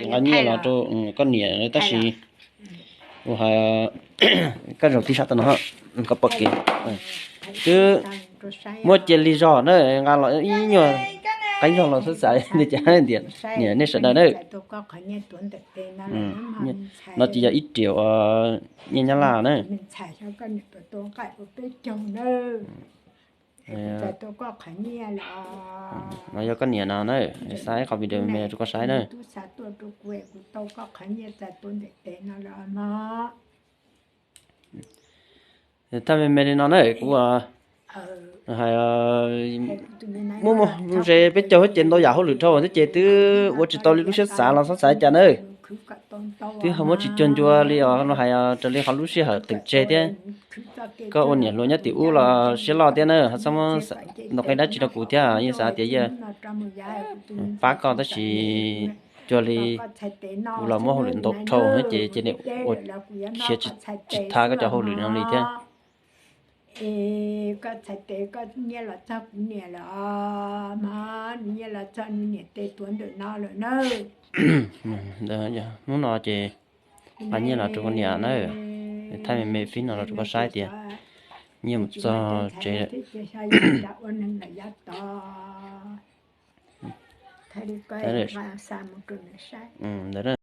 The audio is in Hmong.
Nqa nyiaj los rau koj niam tab sis ua hais koj zaum tib sab tau no koj pom kev. Twb muab cia li zog na, nqa los ib nyuag qeeb zog los xwb xav li cas tias niam nej sawv daws na. No ces yog ib riam nyiaj Nyab Laj na. No yog koj niam no na, xav ib qho video me rau koj saib na. Thaj me me li no na kuv hais muaj muaj ze peb caug thiab ces ntau yam hauj lwm dhau thiab ces twb ua tsis tau li lub siab xav los xav xav cas na. Twb ho muab tsis cuag ncua li os, no hais raws li qhov lub sij hawm teem tseg thiab. Koj ua niam hluas nyob tim ub los siab loj thiab na, ho txhob muab ntau qe dab tsi rau kuv thiab, yeej xav tias yeej pab koj tab sis cuag li kuv los muab hauj lwm ntau dhau thiab ces cia li ua khiav tsis thaj koj cov hauj lwm no li thiab. Es koj txhais tes koj nyiaj los txog kuv niam lawm os, mas nws nyiaj los txog nws niam tes tuav ntawm no lawm na. Hnub no ces nqa nyiaj los rau koj niam na, thaj me me fib no los rau koj saib tias nyiaj mus txog tsev lawm. Ntawd na.